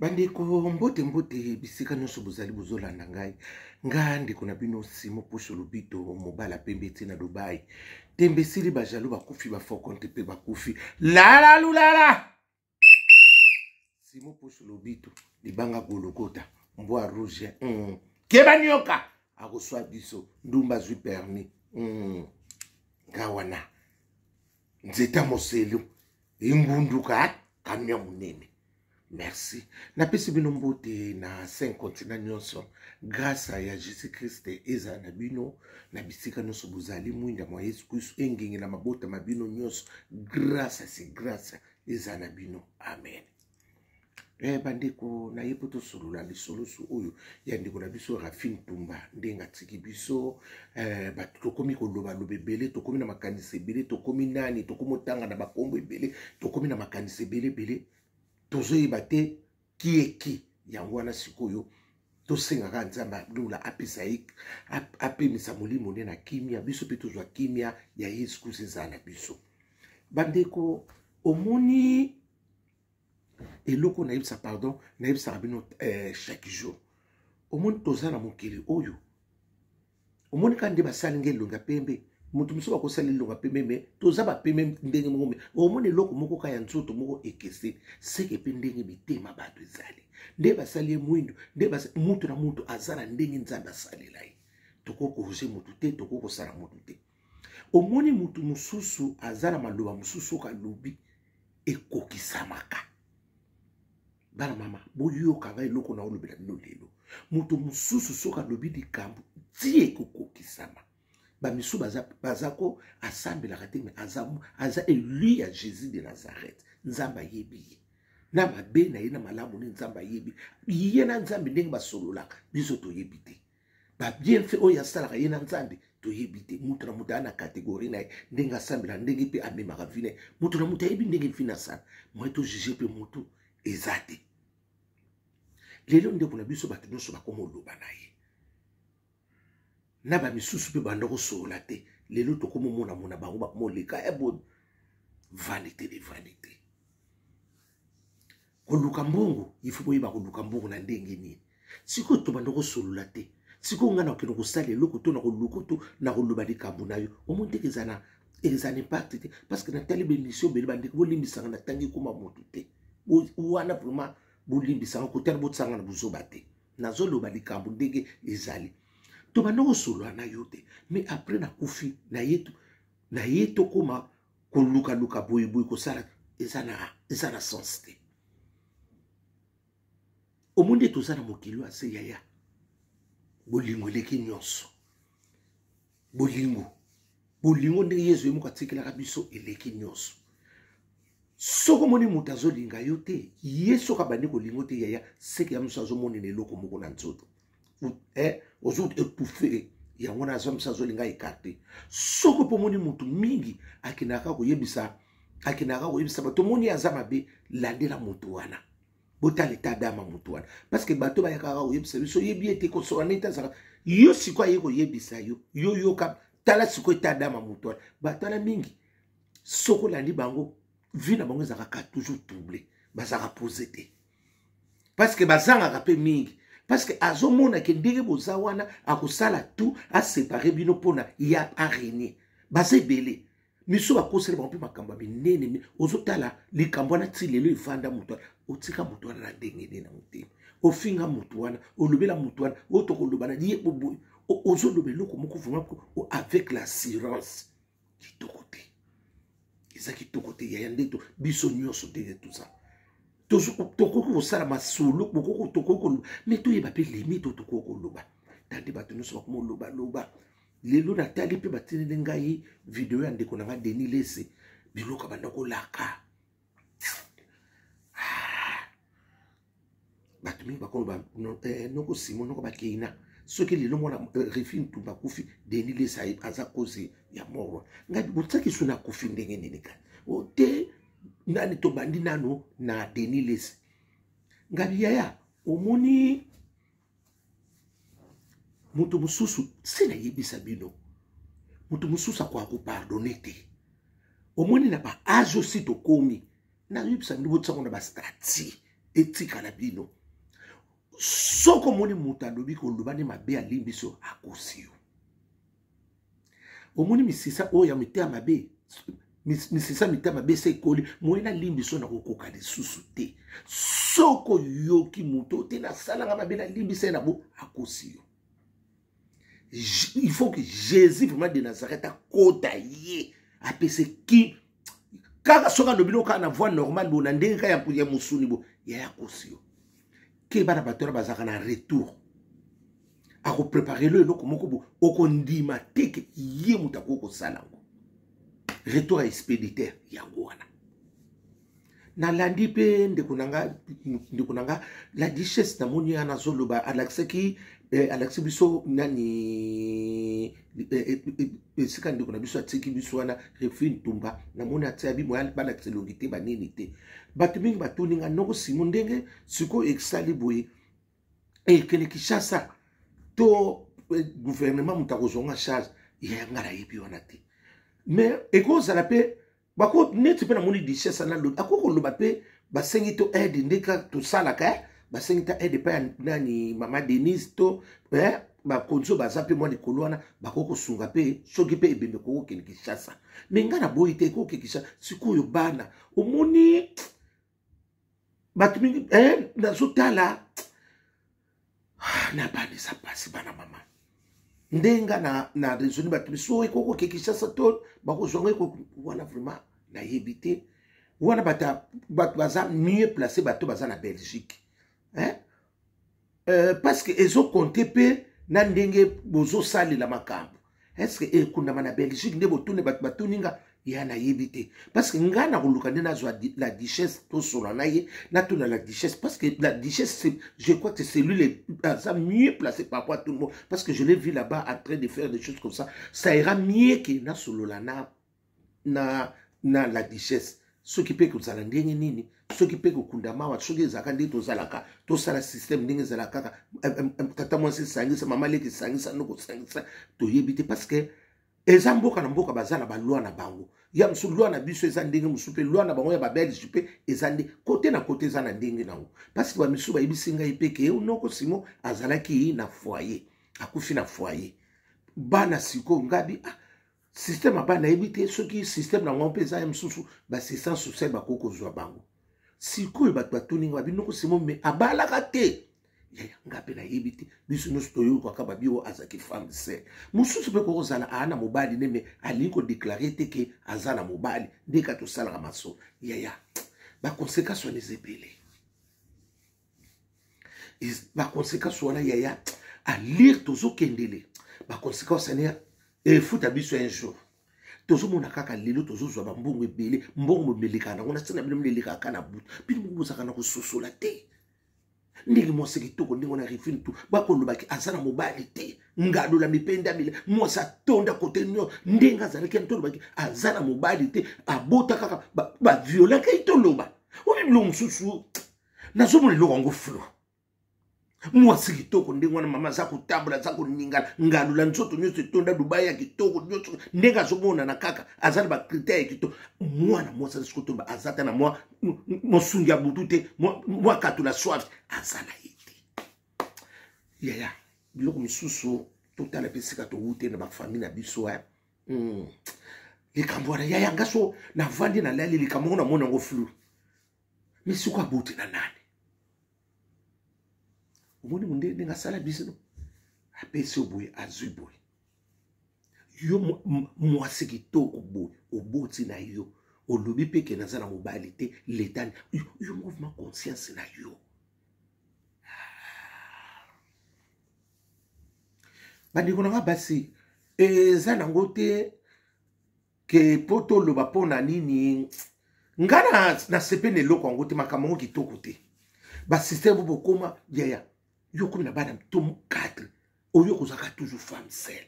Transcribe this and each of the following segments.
Bandeko, mbote mbote bisika nyonso bozali bozolanda ngai. Nga ndeko na bino Simo Posho Lobito, mobala pembe ti na Dubai. Tembe esili, bajalo bakufi, bafokonte mpe bakufi. Lala lulala! Simo Posho Lobito, libanga gologota, mbwa rouge. Keba nyoka akoswa biso, ndumba azwi permis. Nga wana nzeta moselu engunduka camion monene. Merci, napesi bino mbote na 5 continent nyonso. Grâce ya Jésus Christ ezala na bino na bisika nyonso bozali. Mwinda mwa Yesu Kristu engenge na mabota ma bino nyonso. Grâce si grâce ezala na bino, amen. Bandeko, naye mpo tosolola lisolo su oyo ya ndeko na biso Rafine Tumba, ndenge atiki biso. Bato tokomi kolobaloba ebele, tokomi na makanisi ebele, tokomi nani, tokomi otanga na bakombo ebele, tokomi na makanisi ebele ebele, tozoyeba te kieki yango wana. Sikoyo tosengaka Nzambe alula apesa ye, apemisa molimo nde na kimia, biso mpe tozwa kimia ya Yesu Kristo ezala na biso. Bandeko, omoni eloko nayebisa, pardon, nayebisaka bino chaque jour. Omoni, toza na mokili oyo, omoni kaka nde basali nge elongi ya pembe. Moto mosusu bakosala elongi ya pembe, me toza bapembe ndenge moko. Me omoni eloko moko kaka ya nzoto moko ekeseni, seke mpe ndenge mitema bato ezali. Nde basali ye mwindu, nde mutu na mutu aza na ndenge Nzambe asalela ye. Tokoki kojuger motu te, tokoki kosala motu te. Omoni, motu mosusu aza na maloba mosusu, oyo alobi ekokisamaka. Bana mama, boyoka ngai eloko na olobela bino lelo. Moto mosusu soki alobi likambo ti ekokokisama. Bamisu baza, baza ko asambelaka te, me aza, aza élu ya Jésus de Nazareth. Nzambe ayebi ye na mabe na ye na malamu ne, Nzambe ayebi ye na Nzambe ndenge basololaka. Biso toyebi te babienfait oyo asalaka ye na Nzambe, toyebi te. Moto na moto aya na catégorie na ye, ndenge asambela, ndenge mpe amemaka vie na ye. Moto na moto ayebi ndenge vie na asala. Moye tojuger mpe motu eza te. Lelo ndeko na biso, bato nyonso bakoma oloba na ye na bamisusu mpe banda kosolola te. Lelo tokomomonamona bango bakomoleka ebo. Vanité de vanité, koluka mbongo, il faut boyeba koluka mbongo na ndenge nini. Sikoyo tobanda kosolola te. Sikoyo ngai nakokende kosala eloko to na koluka to na koloba likambo na yo, omoni teke eza na impact te, parce que natali baémission ebele. Bandeko, bolimbisanga, natangi ekoma motu te wana. Vraiment bolimbisanga, kotala botisanga na bozoba te. Nazoloba likambo ndenge ezali. Tobanda kosolola na yo te, mais après nakufi na ye, tokóma kolukaluka boyeboye, kosala eza na sens te. Omoni nde toza na mokili oyo ase yaya, bolingo eleki nyonso. Bolingo, bolingo ndenge Yesu ye moko atikelaka biso eleki nyonso. Soki omoni moto azolinga yo te, ye soki abandi kolinga te, yaya, seke ya mosu azomonela eloko moko na nzoto, ozo étouffe yango wana, aza mosu azolinga écarte. Soki mpo omoni motu mingi akendaka koyebisa, akendaka koyebisa bato, omoni aza mabe, landela motu wana, botala état d'âme motu wana, parce que bato bayakaka koyebisa biso, oyebi ete kosola neti azalaka yo. Sikoyo aye koyebisa yo, yo yoka, tala sikoyo état d'âme motu wana. Bato wana mingi, soki olandi bango, vie na bango ezalaka toujours trouble, bazalaka posé te, parce que bazangaka mpe mingi, parce que azomona ke ndenge boza wana, akosala tout aséparer bino mpona ya araignée. Baza ebele, miso bakosela bango mpe makambo ya minene. Ozotala likambo wana ti lelo evanda. Moto wana, otika moto wana na ndenge nini na motema? Ofinga moto wana, olobela moto wana oyo tokoloba na ye, ozoloba eloko moko vraiment avec l'assurance, kitoko te, eza kitoko te, yaya. Nde biso nyonso ndenge toza, tokoki kosala masolo, tokoki koloba, mais toyeba mpe limite oyo tokoki koloba. Tandi bato nyonso bakoma olobaloba. Lelo natali mpe batindeli ngai video ya ndeko na ngai Denis Lese, biloko banda kolaka. Ah. Bato mingi bakoloba noko Simo, noko bakeina. Soki lelo mwana Rifine Tumba akufi, Denis Lese aza cause ya mort. Ngai botiaki so nakufi ndenge nini kani te? Nani tobandi nano na Denis Lese? Ngai yaya, omoni moto mosusu se nayebisa bino, moto mosusu akoka kopardonner te. Omoni na baâge osi tokomi, nayebisa bino, botisango na bastatuts. Etikala bino. Soki omoni moto alobi koloba nde mabe, alimbisi yo, akosi yo. Omoni misisa oyo ya mitema mabe, misisa mitema mabe ese ekoli moye, nalimbisi yo, nakokoka lisusu te. Soki oyoki moto te, nasalanga mabe, nalimbisa ye na bo, akosi yo. Il faut que Jésus vraiment de Nazareth akota ye, apese ki kaka. Soki alobi no kaka na voie normale bo, na ndenge kaka ya mosuni bo, yaya, akosi yo. Keba na bato wana, bazalaka na retour, akoprépare lo eloko moko bo, okondima te ke ye moto akoki kosala yango. Retour ya expéditeur yango wana. Nalandi mpe ndeko na nga, ndeko na nga la duchesse, namoni wana azoloba, alakisaki alakisi biso nani, esika ndeko na biso atiki biso wana, Refine Ntumba. Namoni atia bimo, balakisa elongi te, banini te. Bato mingi batuni nga: noko Simo, ndenge sikoyo esali boye, ekende Kinshasa to gouvernement moto akozonga charge ya nga? Nayebi wana te, mais ekozala mpe bako neti mpe namoni duchesse ana akoki koloba mpe basengi to aide, ndeka tosalaka, basengi ta aide epai ya nani, mama Denise to bakonzi oyo baza mpe mwa likolo wana, bakoki kosunga mpe soki mpe ebembe kokokende Kinshasa. Mais ngai naboyi te, ekoki Kinshasa. Sikoyo bana, omoni bato mingi, nazotala na bana, eza mpasi. Bana mama, ndenga na raisonne bato biso, ekoki koke Kinshasa to bakozwanga wana, vraiment nayebi te. Wana bato baza mieux placé, bato baza na Belgique, hein? Parce que ezocompter mpe na ndenge bozosalela makambo. Est-ce ekundama na Belgique nde botuni? Bato batuni nga ya, nayebi te, parce que ngai na koluka nde nazwa la duchesse, tosola na ye, natuna la duchesse, parce que la duchesse, je crois que c'est lui aza mieux placé par rapport à tout le monde, parce que je l'ai vu là-bas en train de faire des choses comme ça. Ça ira mieux que nasolola na la duchesse. Soki mpe kozala ndenge nini, soki mpe kokunda mawa, soki ezalaka ndenge tozalaka, tosala système ndenge ezalaka kaka, tata mwasi esangisa, mama leki esangisa, noko osangisa, toyebi te, parce que eza mboka na mboka, baza na baloi na bango. Ya mosusu loi na biso eza ndenge mosusu, mpe loi na bango ya babelge mpe eza nde kote na kote, eza na ndenge nango. Parce que bamisusu bayebisi ngai mpe ke noko Simo azalaki na foyer, akufi na foyer. Bana sikoyo, ngabi ah, système ya bana nayebi te soki système nango mpe eza ya mosusu, baassistance sociale bakoki kozwa bango. Sikoyo bato batuni nga, babinoko Simo me abalaka te. Yaya, nga mpe nayebi te. Biso nyonso toyokaka babi oyo azalaki femme seule. Mosusu mpe kokozala aa na mobali ne, mais alingi kodéclarer te ke aza na mobali. Nde ka tosalaka maso, yaya, baconséquence wana eza ebele. Baconséquence wana, yaya, alire tozokendele, baconséquence wana efuta biso un jour. Tozomona kaka lelo tozozwa bambongo ebele, mbongo melekaka nango na ntina bino, melekaka na butu. Bino moko bozalaka na kososola te ndenge mwasi kitoko ndenge wana Rifine tu bakolobaki aza na mobali te. Ngalola mipenda mile, mwasi atonda kote nyonso ndenge azalaki, tolobaki aza na mobali te, abota kaka baviolaka ye. Toloba oyo biloko mosusu, nazomona eloko yango flou. Mwasi kitoko ndenge wana, mama aza kotambola, aza koningana, ngalola nzoto nyonso etonda, Dubai ya kitoko nyonso, ndenge azomonana kaka aza na bacritère ya kitoko. Mwana mwasi aza sikoyo, toloba aza ta na mwa mosungi ya butu te, mwa katula soif aza na ye te. Yaya, biloko mosusu totala mpe esika towute na bafamille na biso. Likambo wana, yaya, nga so navandi, nalali, likambo ngo namoni yango flou. Mais siko aboti na nani? Omoni mondele ndenge asala biso, apesi yo boye, azwi boye. Yo mwasi kitoko boye, oboti na yo, olobi mpe ke naza na mobali te. Letani yo moko vraiment conscience na yo. Bandeko na nga basi, eza nango te ke mpo toloba mpo na nini. Nga nasepeli na eloko yango te, makambo yango kitoko te. Basystème bo bokoma, yaya, yo komi na bana to 4, oyo kozalaka toujours femme seule.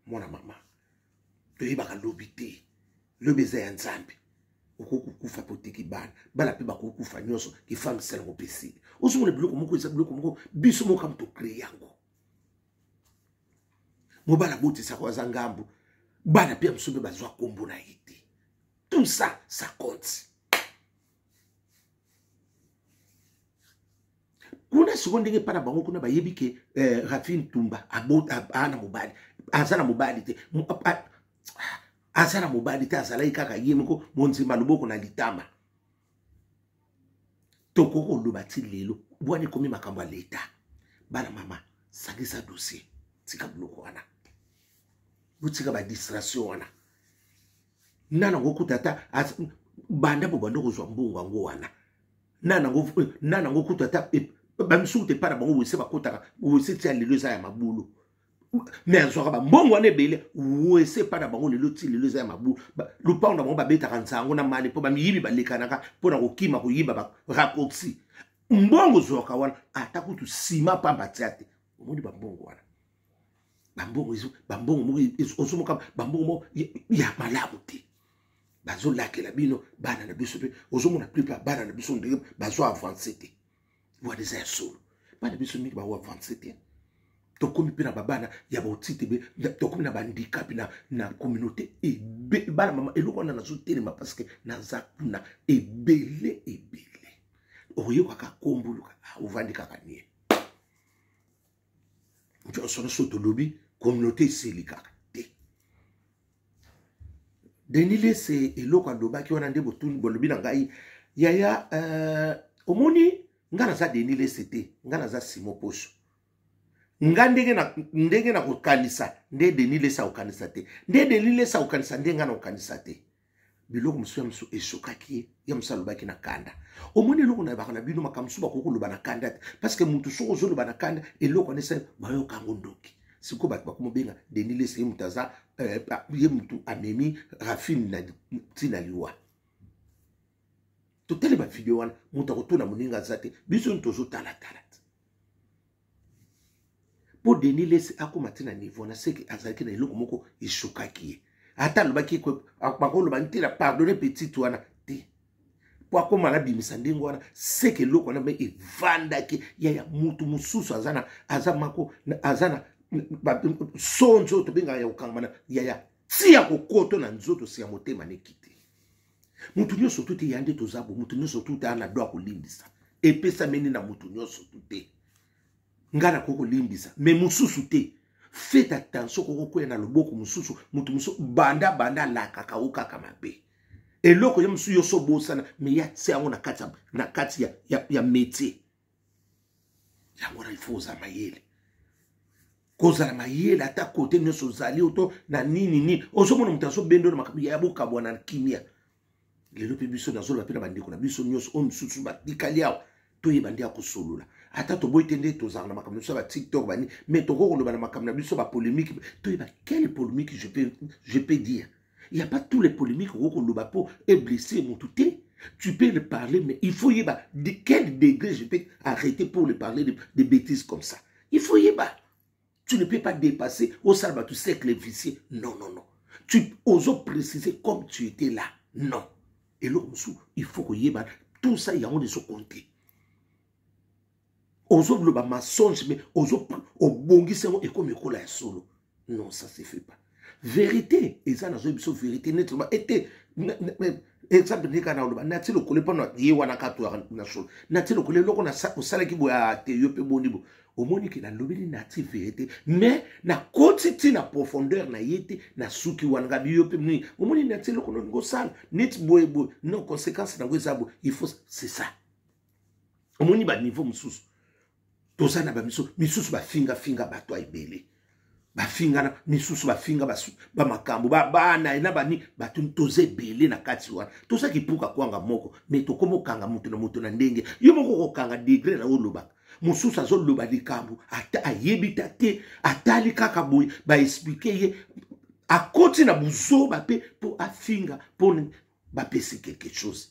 Mwana mama, toyebaka lobi te, lobi eza ya Nzambe. Okoki kokufa mpe oteki bana, bana mpe bakoki kokufa nyonso. Ke femme seule yango mpe esili. Ozomona biloko moko, eza biloko moko biso moko kama tocréer yango. Mobali abotisaka, aza ngambu, bana mpe ya mosusu mpe bazwa nkombo na ye te. Tout ça, ça compte. Kuna sikoyo ndenge epai na bango kuna bayebi ke eh, Rafine Tumba na mobali, aza na mobali te, aza na mobali te, azalaki kaka ye moko monzemba loboko na litama. Tokoki koloba ti lelo wana ekomi makambo ya leta. Bana mama, sangisa dossier, tika biloko wana, botika badistraction wana. Nana yango kuta ata banda bobanda kozwa mbongo yango wana, nana yango kuta ata bamisuku te epai na bango wese bakotaka wese ti ya lelo eza ya mabulu, me azwaka bambongo wana ebele wese epai na bango lelo ti lelo eza ya mabulu. Lupango na bango babetaka nzango na mali mpo bamiyibi balekanaka mpo na kokima koyiba baraccourci. Mbongo ozwaka wana ata kutu nsima pamba tia te. Omoni bambongo wana, bambongo bambongo moko ozomoka, bambongo moko ya malamu te bazolakela bino bana na biso. Mpe ozomona plupart bana na biso ndenge bazo avance te. Wana eza ya solo, bana biso mingi bao avance te. Tokomi mpe na babana ya baotite, tokomi na bandikapi na communauté ebe. Bana mama, eloko wana nazotelema parce que naza kuna ebele ebele. Okoyokaka kombuluka, ovandi kaka nie nyonso nyonso. Tolobi communauté esili kaka te. Denis Lese, eloko alobaki wana nde botuni, bolobi na ngai yaya. Omoni, ngai naza Denis Lese te, ngai naza Simo Poso. Nga ndenge na kokanisa nde Denis Lese akokanisa te, nde Denis Lese akokanisa nde ngai na kokanisa te. Biloko mosusu ya mosusu esokaki ye, ya mosusu alobaki na kanda. Omoni eloko na baka na bino, makambo mosusu bakoki koloba na kanda te, parce que motu soki ozoloba na kanda, eloko wana esali bayoka yango ndoki. Sikoyo bato bakomobenga Denis Lese, ye moto aza ye motu amemi Rafine na ntina liwa. Totali bavideo wana, moto akotuna moninga aza te, biso tozotalatala te. Mpo Denis Lese akóma te na niveau na seke, azalaki na eloko moko esokaki ye. Ata alobaki, bakoloba te na pardonne petite wana te, mpo akóma nabimisa ndenge wana, seke eloko wana me evandaki. Yaya, mutu mosusu aza na aza mako aza na sonzo oyo tobengaka ya kokangama na yaya ti ya kokoto na nzoto si ya motema neki te. Mutu nyonso tu te ya nde toza bo, mutu nyonso tu te ana do akolimbisa, epesameni na mutu nyonso tu te. Ngai nakoki kolimbisa me mosusu te. Faites attention, kokokwea na loboko mosusu. Moto mosusu banda banda alakaka o kaka mabe, eloko ye mosusu yo so obosana, me ya tia yango na kati ya métier yango wana. Il faut ozala mayele, kozala mayele ata kote nyonso ozali oto na nini nini. Ozomona moto azobenda na makambo ya bokabwa na kimia. Lelo mpe biso nazoloba mpe na bandeko na biso nyonso oyo mosusu batikali awa, toyeba nde ya kosolola. Ata toboyi te nde tozala na makambo na biso ya baTikTok bani, mais tokoki koloba na makambo na biso bapolémique. Toyeba quelle polémique je peux dire. Il y a pas tous les polémiques okoki koloba mpo eblesser motu te. Tu peux le parler, mais il faut yeba de quel degré je peux arrêter pour le parler de bêtises comme ça. Il faut yeba, tu ne peux pas dépasser osala bato cercle vicieux. Non, non, non, tu ozo préciser comme tu étais là. Non, eloko mosusu il faut koyeba tout ça, yango nde ezocompter. Ozoloba mensonge, mais ozo obongisi yango, ekomi ekola ya solo. Non, ça se fait pas. Vérité eza, nazoyebi biso vérité neti loba ete exemple nde kaka na oloba nati lokole mpona ye wana kaka toyaka na solo. Nati lokole, eloko osalaki boye te, yo mpe boni bo omoni ke nalobeli nati vérité, mais nakoti ti na profondeur na ye te. Nasuki wana, ngabi yo mpe nini, omoni nati eloko nolingi osala neti boye boye, non, conséquence nango eza boye, il faut, c'est ça. Omoni baniveau mosusu toza na bamisu misusu bafingafinga bato ebele, bafingana misusu, bafinga bamakambo bana na bani bato. Toza ebele na kati wana, toza kipuka kwanga moko, mais tokómi okanga moto na moto na ndenge yo moko okokanga degré na olobaka. Mosusu azoloba likambo ata ayebi ta te, atali kaka boye, baexpliquer ye, akoti na buzoba mpe mpo afinga, mpo bapesi quelque chose,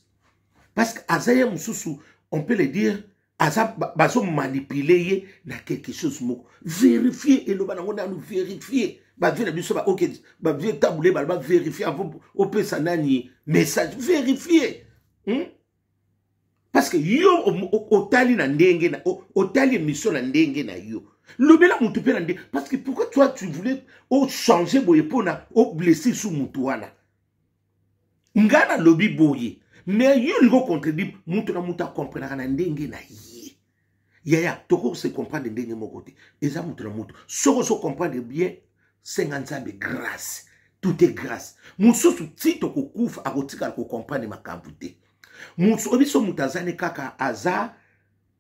parce que aza ye mosusu, on peut le dire, aza bazomanipuler ye na quelque chose moko. Vérifie, eloba nango nanu, vérifie. Bavie na biso, ok, bavie tabule, baloba vérifie avant opesa nani message, vérifie, Parce que yo otali na ndenge na otali émission na ndenge na yo, lobela motu mpe na ndenge. Parce que pourquoi toi tu voulais ochanger boye mpona oblesser su motu wana? Nga nalobi boye, mais yo olingi ocontredire. Moto na moto akomprenaka na ndenge na ye. Yaya, tokoki se comprendre ndenge moko te. Eza moto na moto. Soki ozo comprendre bien, senga Nzambe grâce. Tout est grâce. Mosusu ti tokokufa akotikala kocomprendre makambo te. Mosu biso moto aza ne kaka aza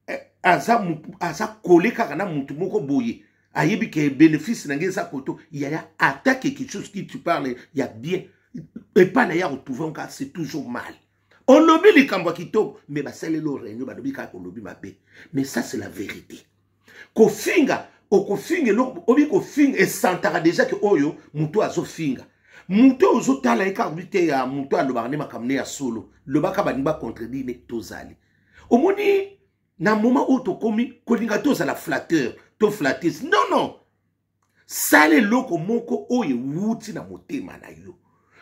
eh, aza aza kole kaka na moto moko boye ayebi ke bénéfice na ngai eza koto. Yaya, ata quelque chose qui tu parles ya bien epai na ye akotrouve kaka c'est toujours mal. Olobi likambo ya kitoko, mais basaleli o réunion, balobi kaka olobi mabe. Mais ça, c'est la vérité. Kofinga, okofinga eloko obi kofinga, esantaka déjà ke oyo moto azofinga, moto oyo ozotala ye kaka obi te ya moto alobaka nde makambo ne ya solo, lobaka balingi bacontredire ne. Tozali omoni na moment oyo tokomi kolinga tozala flatteur to flatteuse. Non, non, sala eloko moko oyo ewuti na motema na yo.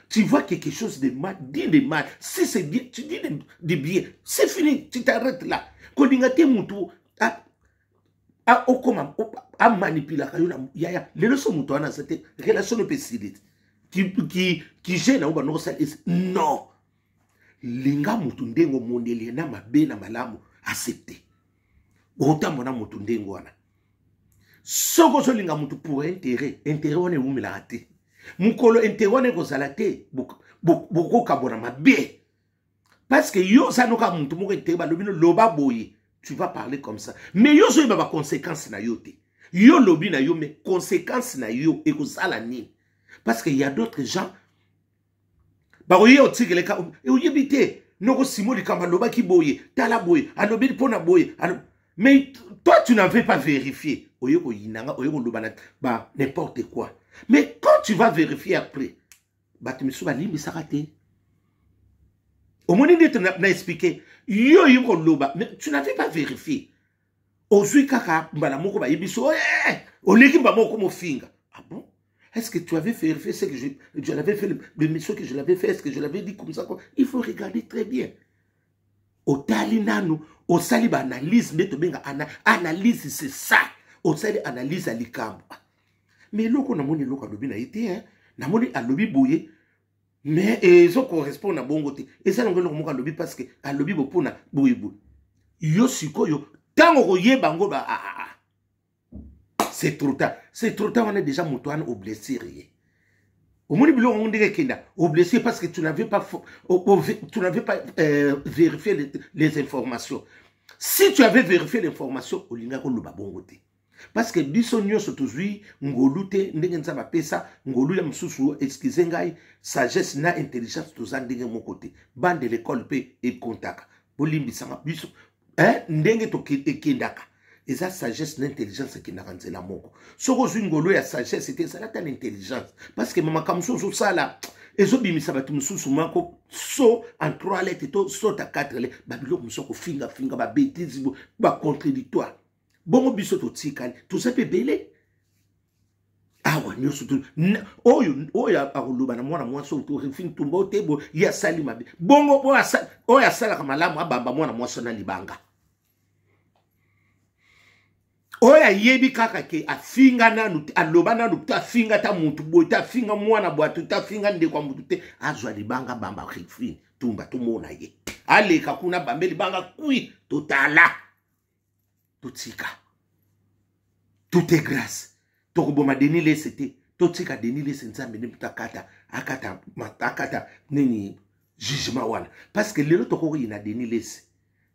Tu vois quelque chose de mal, dis de mal. Si c'est bien, tu dis de bien. C'est fini, tu t'arrêtes là. Kolinga te mutu a okoma amanipulaka yo na yaya. Lelo so moto wana aza te, relation no mpe esili te. Ki gene yango bando kosala. Non, linga motu ndenge omondeli ye, na mabe na malamu, accepte. Okotambola na motu ndenge wana. Soki ozolinga motu pour intérêt, intérêt wana ewumelaka te. Mokolo intérêt wana ekozala te, bokokabwana mabe, parce que yo oza noka motu moko intérêt. Balobi no loba boye, tu vas parler comme ça, mais yo ozoyeba baconséquence na yo te. Yo lobi na yo, mais conséquence na yo ekozala nini? Parce que y a d'autres gens bakoye otikeleka, oyebi te noko Simo likambo alobaki boye, tala boye alobi mpona boye, mais toi, tu n'avais pas vérifié. Oye koyinanga, oye koloba na ba n'importe quoi. Mais quand tu vas vérifier après, bato misusu balimbisaka te. Omoni nde na expliqué yo, oyi koloba, mais tu n'avais pas vérifié. Ozwi kaka mbala moko, bayebi so eh, oleki mbala moko mofinga. Ah bon, est-ce que tu avais vérifié ce que je l'avais fait, l'émission que je l'avais fait? Est-ce que je l'avais dit comme ça, quoi? Il faut regarder très bien. Otali nanu, osali baanalyse nde tobenga analyse, c'est ça. Osali analyse ya likambo. Mais eloko namoni, eloko alobi na ye te, namoni alobi boye, mais ezocorrespond na bongo te. Eza nango eloko moko alobi parce que alobi bo mpona boye boye. Yo sikoyo, ntango koyeba yango ba ah, ah, ah. C'est trop tard, c'est trop tard. Wana déjà moto wana oblessir ye. Omoni biloko yango ndenge ekenda, oblessé parce que tu n'avais pas vérifié les informations. Si tu avais vérifié l'information, olingaki oloba bongo te, parce que biso nyonso tozwi ngolu te ndenge Nzambe apesa ngolu ya mosusu. Excuse ngai, sagesse na intelligence toza ndenge moko te. Bande l'école mpe ekontaka, bolimbisanga biso eh, ndenge ekendaka eza sagesse na intelligence ekendaka nzela moko. Soki ozwi ngolu ya sagesse te, ezala ata na intelligence, parce que makambo mosusu ozosala ezobimisa bato mosusu mako so en trois lettres to saut à quatre lettres, babiloko mosusu kofingafinga, babêtises, bacontredictoire. Bongo biso totikali, toza mpe ebele awa nyonso. Oyo oyo akoloba na mwana mwasi oyo Rifini Tumba oyo te, bo ye asali mabe. Bongo oyo asalaka malamu abamba mwana mwasi na libanga. Oyo ayebi kaka ke afinga nanu te, aloba nanu te, afinga ta mutu boye te, afinga mwana bwato te, afinga ndeko ya mutu te, azwa libanga bamba Rifini Tumba. Tomona ye aleka kuna, bambe libanga kwi, totala. Totika, tout est grâce. Tokoboma Denis Lese te, totika Denis Lese. Nzambe nde moto akata akata akata nini jugement wana, parce que lelo tokoki na Denis Lese.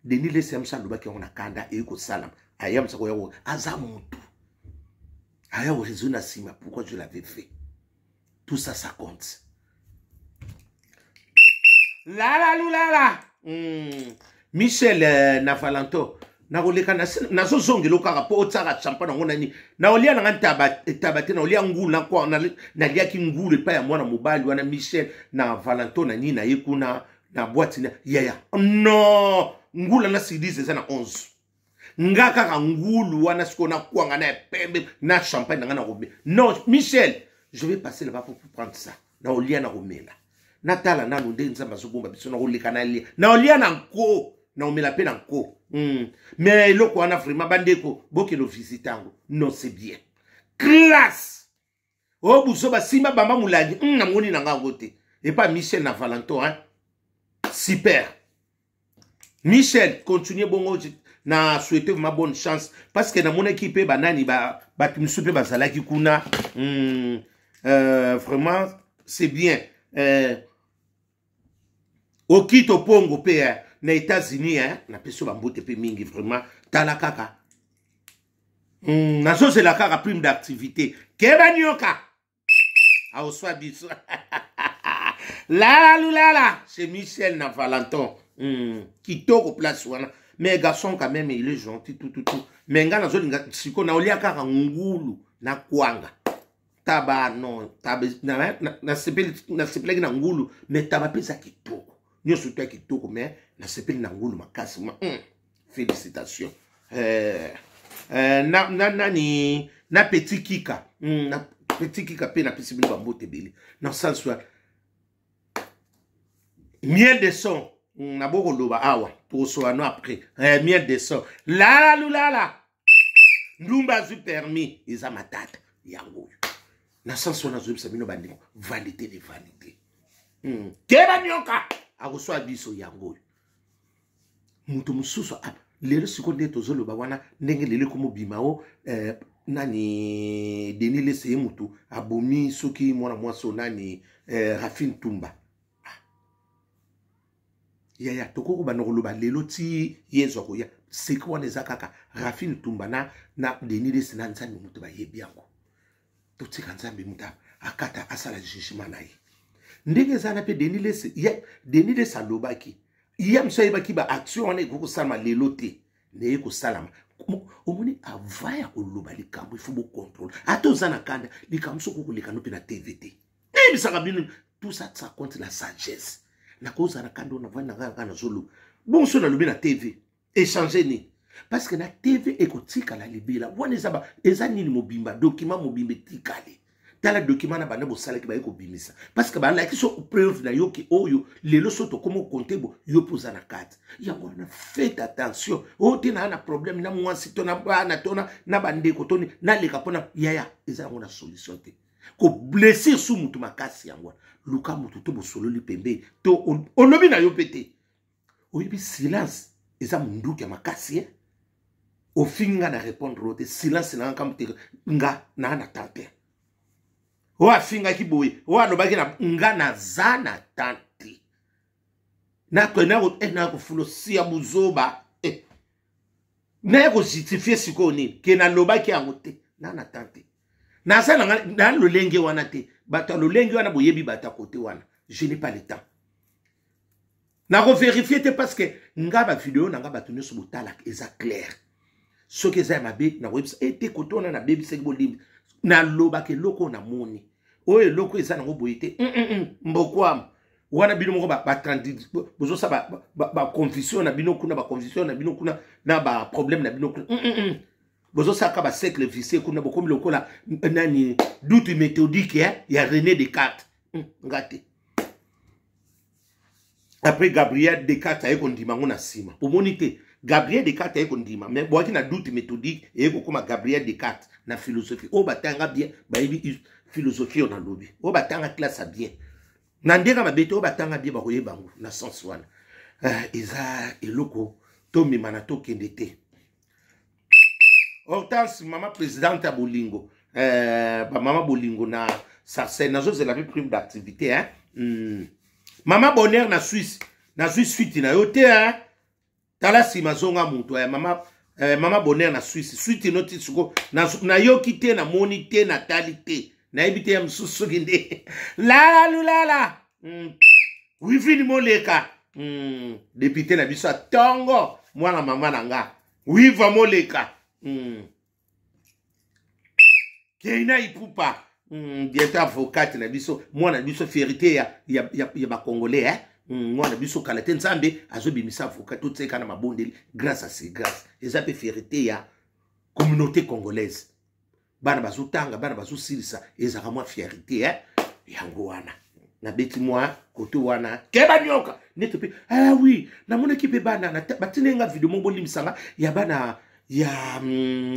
Denis Lese ya mosa alobaki yango na kanda, eyi kosalama. Aya mosa koya, aza motu aya koraisonner na nsima pourquoi je l'avais fait. Tout ça, ça compte. Lala lulala. Michel na Valentin, nakoleka, nazozongela kaka mpo otiaka champagne yango nani. Naolia nanga ntaba te, naolia ngulu. Naliaki ngulu epai ya mwana mobali wana Michel na Valentin na nini na ye kuna na boîte na yaya. Non, ngulu na silise eza na 11. Nga kaka ngulu wana sikoyo nakwanga na ya pembe na champagne na nga nakomela. Non, Michel, je vais passer là-bas pour prendre ça. Naolia, nakomela, natala nanu nde Nzambe azobomba biso. Nakoleka, nalia, naolia na nko, naomela mpe na nko. Mais eloko wana vraiment, bandeko, bokende visite yango. Non, c'est bien, classe. Oyo buso basimba bamba molangi, namoni na ngango te epa Michel na Valentin, hein? Super Michel, continue bongo. Na souhaite vraiment bonne chance parce que namonaki mpe banani bato misusu mpe bazalaki kuna. Vraiment c'est bien. Okito Pongo mpe na États-Unis, napesi yo bambote mpe mingi vraiment. Tala kaka, nazozela kaka prime d'activité. Keba nioka aoswa biso lala lulala chez Michel na Valentin. Kitoko place wana, mais garçon quand même, il est gentil, tout tout tout, mais nga nazolinga sikoyo naolia kaka ngulu na kwanga. Taba non, taba nasepelaki na ngulu, mais taba mpe eza kitoko, nyonso to ya kitoko, mais nasepeli na ngulu makasi. Félicitation na nani, na petit Kika. Na petit Kika mpe napesi bino bambote ebele na sens wana. Miel de son, nabokoloba awa, tokosola no après. Miel de son, lala lulala, ndumba azwi permis, eza matata yango oyo. Na sens wana azoyebisa bino bandeko, vanité de vanité. Keba nioka akoswa biso yango oyo. Moto mosusu lelo sikoyo nde tozoloba wana, ndenge lelo ekomobima o nani, Denis Lese ye motu abomi soki mwana mwasi o nani, Rafine Tumba. Ah. Yaya, tokoki kobanda koloba lelo ti Yezu akoya. Seki wana eza kaka Rafine Tumba na Denis Lese na Nzambe moto bayebi yango. Totika Nzambe moto akata, asala jugement na ye ndenge eza na. Mpe Denis Lese ye, Denis Lese alobaki ye mosu ayebaki baaction wana ekoki kosalama lelo te, neye kosalama. Omoni, avant ya koloba likambo, ifo bocontrôle. Ata oza na kanda, likambo soki okoleka no mpe na TV te. Nayebisaka bino, tout ça, ça compte la sagesse. Nakozala na kanda oyo, navandi na ngai kaka, nazoloba bongo. So nalobi na TV, échange nini? Parce que na TV ekotikala libela wana. Eza nini mobimba, document mobimba etikali. Tala document na banda bosalaki, baye kobimisa parce que balaki so preuve na yo ke oyo lelo so tokómi okonte bo yo mpo oza na kati yango wana. Faites attention. Oyo te naa na problème na mwasi to na bana to na bandeko to naleka mpona yaya, eza yango na solution te. Koblessir su mutu makasi yango wana. Luka mutu to bosololi pembeni to olobi na yo mpe te. Oyebi, silence eza munduki ya makasi, eh? Ofingi nga, na répondre o te, silence na nga kambo te. Nga naa na temps te. Oyo afingaki boye, oyo alobaki na nga, naza na temps te. Nakofula buzoba, eh. Naye kojustifie sikoyo nini ke nalobaki yango te? Na temps te, naza na lolenge wana te. Bato ya lolenge wana, boyebi bato ya kote wana. Je n'ai pas le temps, nakovérifie te, parce que nga bavideo na nga, bato nyonso botalaka, eza clair. Soki eza ya mabe, nakoyebisa ete kote wana nabebisaki, bolimbi. Nalobaka eloko oyo namoni, oyo eloko eza nango boye te. Mbokwama wana, bino moko bozosala baconfusion na bino kuna, baconfusion na bino kuna, na baproblème na bino kuna. Bozosalaka bacercle vicieux kuna, bokomi lokola nani, doute méthodique ya René Descartes. Nga te. Après Gabriel Descartes aye kondima yango na nsima. Omoni te, Gabriel Descartes aye kondima, mais boyaki na doute méthodique, eye kokóma Gabriel Descartes na philosophie. Oyo batanga bien bayebi philosophie oyo nalobi. Oyo batanga classe ya bien, na ndenge mabe te, oyo batanga bien bakoyeba yango na sens wana. Eza eloko tomemana, tokende te. Hortense, mama présidente ya bolingo, bamama bolingo na Sarcelles, nazozela mpe prime d'activité, hein? Mama Bonheur na Suisse, nazwi suite na yo te, hein? Tala nsima, zonga moto ya mama, mama Bonheur na Suisse, suite noti siko nayoki te, namoni te, natali te, nayebi te ya mosusu soki nde lalalulala. Wivini Moleka, député na biso ya ntongo, mwana mama na nga Wiva Moleka. Keina Ipupa, bientôt avocate na biso, mwana na biso, fierté ya bacongolais, eh? Mwana biso kala te Nzambe azobimisa avocat, totika na mabondeli. Grâce à ses grâce, eza mpe fierté ya communauté congolaise. Bana bazotanga, bana bazosilisa, ezalaka mwa fierté, eh? Yango wana nabeti mwa kote wana. Keba nyoka neti mpe, ah oui, namonaki mpe bana batindi nga video moko, bolimbisanga, ya bana ya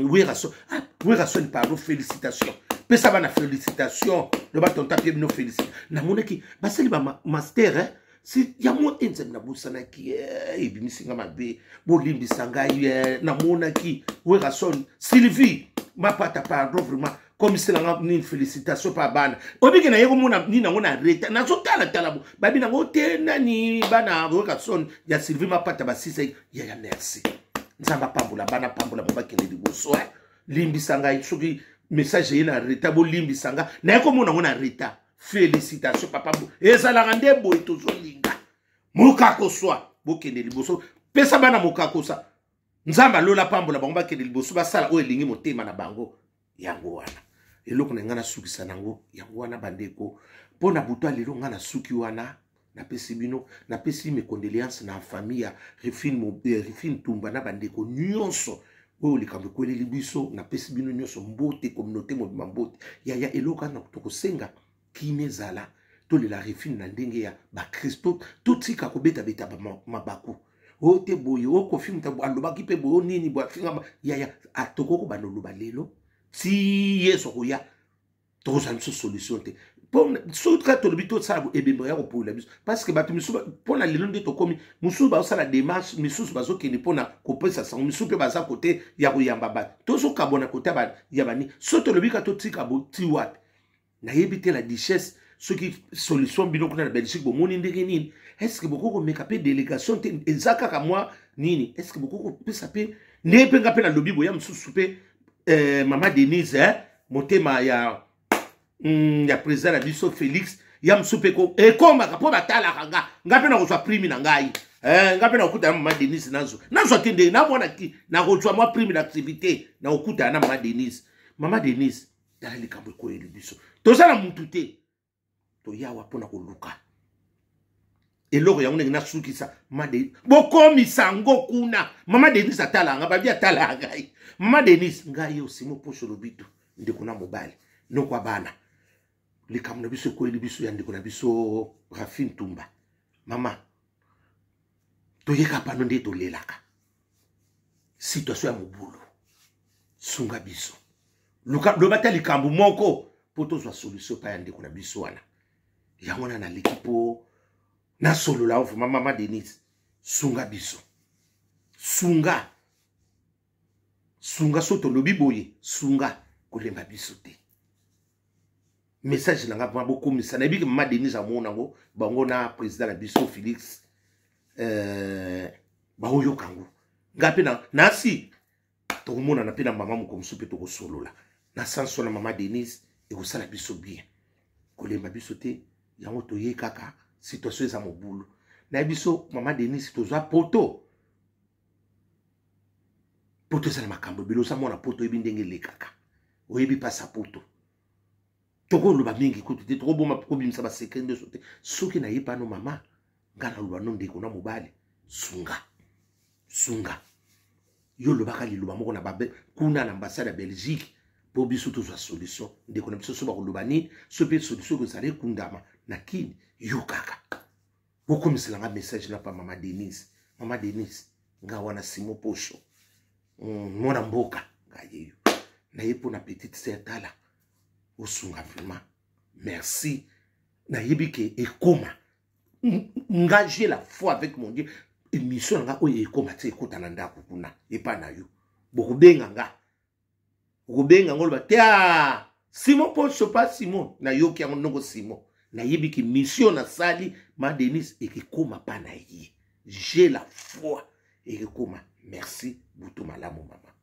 Werason. Ah, Werason, pardon, félicitation, pesa bana félicitation, loba tonta pie bino félicité. Namonaki basali bamaster, eh? Si yango enzami nabosanaki eh, ebimisi nga mabe, bolimbisa ngai eh, namonaki Werrason Sylvie Mapata, pardon vraiment, komisela nga nini, félicitation pa bana obike naye komona nini yango na reta, nazotalatala bo babi nango te nani bana Werrason ya Sylvie Mapata basisa yaya. Merci, Nzambe apambola bana, apambola mo bakende liboso eh. Limbisa ngai soki message eye na reta, bolimbisa nga, naye komona yango na reta. Félicitation papa, ezalaka nde boye, tozolinga mokakoswa, bokende liboso, pesa bana mokakosa. Nzambe alola pambola bango, bakende liboso, basala oyo elingi motema na bango. Yango wana eloko na ngai nasukisa nango, yango wana bandeko, mpo na butu ya lelo ngai nasuki wana. Napesi bino, napesi mes condoléances na famille ya Rifine, Rifine Tumba na bandeko nyonso oyo likambo ekweleli biso. Napesi bino nyonso mbote, communauté mobima mbote. Yaya, eloko wana tokosenga kimia ezala, tolela Rifine na ndenge ya bakristo, totika kobetabeta mabaku oyo te boye oyo Kofi moto alobaki mpe boye nini boye afinga. Yaya, tokoki kobanda oloba lelo ti Yesu akoya, tokozwa biso solution te. Soki kaka tolobi tosala ebembe ya kopolela biso, parce que bato misusu mpona lelo nde tokomi, mosusu bazosala démarche, misusu bazokende mpona kopesa sango, misusu mpe baza kote ya koyamba bato, tozokabwana kote ya bani. So tolobi ka totika ti wapi, nayebi te. La Duchesse, soki solution bino kuna na Belgique bomoni ndenge nini? Est-ce bokoki komeka mpe délégation te? Eza kaka mwa nini, est-ce bokoki kopesa mpe ndenge mpe nga mpe nalobi boya mosusu mpe mama Denise, eh? Motema ya président na biso Félix ya mosusu mpe ekomaka mpo batalaka nga, nga mpe nakozwa prime na ngai, nga mpe nakokutana na mama Denise, nazwa te ndenge namwana ki nakozwa mwa prime d'activité, nakokutana na mama Denise. Mama Denise, tala likambo ekoyeli biso, toza na mutu te, toyawa mpona koluka eloko yango ndenge nasukisa. Bokomisa yango kuna, mama Denise atala nga, babi atala ngai. Mama Denise, ngai yo Simo Poso Lobito, ndeko na mobali nokwa bana, likambo na biso ekweli biso ya ndeko na biso Rafine Tumba. Mama, toyeka pano nde tolelaka situation ya mobulu, sunga biso, loba ta likambo moko mpo tozwa solution pa ya ndeko na biso wana. Yango wana naleki mpo nasolola vraiment. Mama Denise, sunga biso, sunga, sunga. So tolobi boye, sunga, kolemba biso te. Message na nga vraiment bokomisa, nayebi ke mama Denise amona yango, bango na président na biso Félix baoyoka yango. Nga mpe nasi tokomonana mpe na mama moko mosusu mpe tokosolola na sanso na mama Denise, ekosala biso bien, kolemba biso te. Yango toye kaka, situation eza mobulu na biso. Mama Denise, tozwa poto, poto eza na makambo ebele. Oza mwana poto, oyebi ndenge elekaka, oyebi mpasa poto. Tokoloba mingi kutu te, tokoboma kobimisa basecret nyonso te. Soki nayebano mama, nga naloba no ndeko na mobali, sunga, sunga. Yo olobaka liloba moko na babe kuna na ambassade ya Belgique mpo biso tozwa solution. Ndeko na biso, so bakoloba nini, so mpe solution ekozala ekundama na kini, yo kaka bokomisela nga message na pa mama Denise. Mama Denise, nga wana Simo Posho, mwana mboka, nga yeyo naye mpo na petite sœur. Tala, osunga vraiment, merci. Nayebi ke ekoma nga, j'ai la foi avec mon Dieu, émission na nga oyo ekoma ti ekota na ndako kuna epa na yo, bokobenga nga, okobenga ngo, oloba te a Simon Posho, pa Simon, nayoki yango ndongo Simon, nayebi ki mission nasali ma Denise ekekoma pa na ye, j'ai la foi ekekoma. Merci, butu malamu mama.